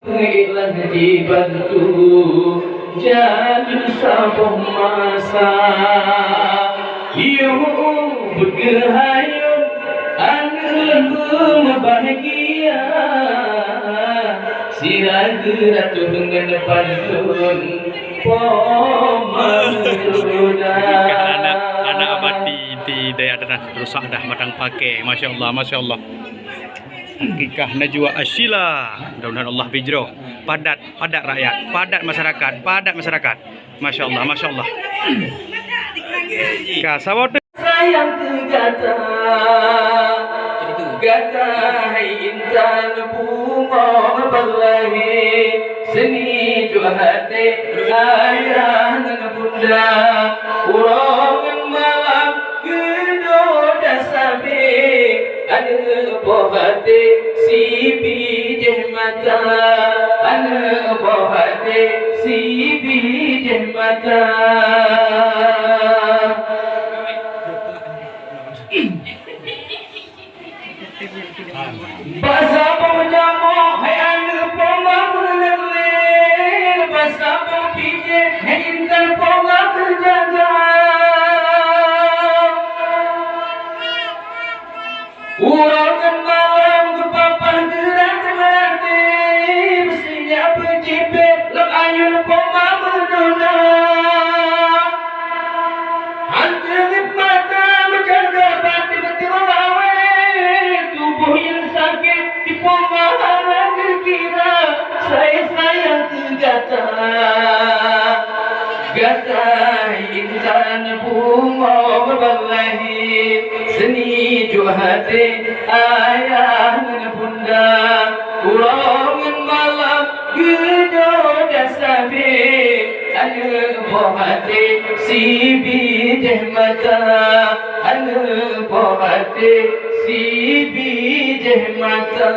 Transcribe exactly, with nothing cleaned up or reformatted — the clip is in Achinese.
Ikhlas jibantu jameun saboh masa. Yoh beugeuhayôn aneuëk lôn meubahgia, sira geuratoh ngon pantôn peumeutuda. Anak, anak abati di dayah tanah rusak dah matang pakai. Masya Allah, masya Allah. Akikah Najwa Asyila. Mudah-mudahan Allah bijroh. Padat, padat rakyat, padat masyarakat, padat masyarakat. Masya Allah, masya Allah. Ka saboh tu. Sayang keu gata, gata hai intan bungoh peulahé, seunijôk até ayah ngon bunda, uroe ngon malam Geudoda sabe, aneuëk boh até sibijéh mata, aneuëk boh até sibijéh mata. Bak saboh jamoe hai aneuëk poma meuleulee, bak saboh bijéh hai intan poma meujaga. Uroe ngon malam geupapah geurat meuraté, beusinyak beucipék lam ayue poma meuduna. Hanteungeut mata meujaga bak teumeuteurawai, tuboh nyang sakét dipeumaha geukira, sai sayang keu gata. Gata intan bungoh meubalahi, seunijôk até ayah ngon bunda, uroe ngon malam Geudoda sabe, aneuëk boh até sibijéh mata, aneuëk boh até sibijéh mata.